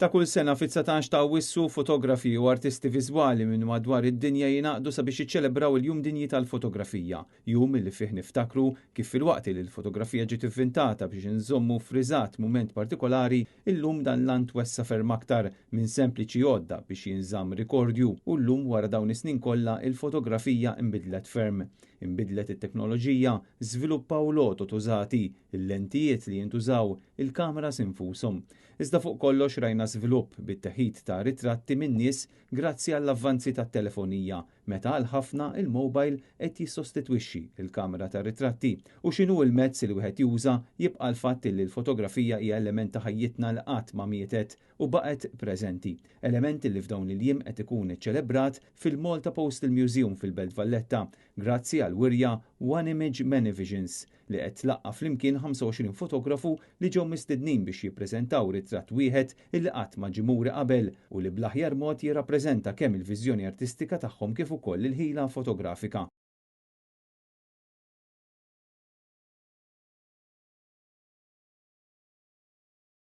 Ta' kull sena fit-19 ta' Awwissu, fotografi u artisti viżwali minn madwar id-dinja jingħaqdu sabiex jiċċelebraw il-Jum Dinji tal-Fotografija, jum li fih niftakru kif filwaqt li l-fotografija ġiet ivvintata biex inżommu friżat mument partikolari, illum dan l-għan twessa' ferm aktar minn sempliċi għodda biex jinżamm rikordju u llum wara dawn is-snin kollha il-fotografija inbidlet ferm. Inbidlet it-teknoloġija, żviluppaw l-għodod użati, il-lentijiet li jintużaw, il-kameras infushom. Iżda fuq kollox rajna żvilupp bit-teħid ta' ritratti min-nies grazzi għall-avvanzi tat-telefonija, meta għal ħafna il-mobile qed jissostitwixxi l-kamera tar-ritratti. U x'inhu l-mezz li wieħed juża, jibqa' l-fatt li l-fotografija hija element ta' ħajjitna li qatt ma mietet u baqgħet preżenti. Element li f'dawn il-jiem qed ikun iċċelebrat fil-Malta Postal Museum fil-Belt Valletta grazzi għall-wirja One Image Many Visions li qed tlaqqa' flimkien 25 fotografu li ġew mistednin biex jippreżentaw ritratt wieħed illi qatt ma ġie muri qabel u li bl-aħjar mod jirrappreżenta kemm il-viżjoni artistika tagħhom kif ukoll il-ħila fotografika.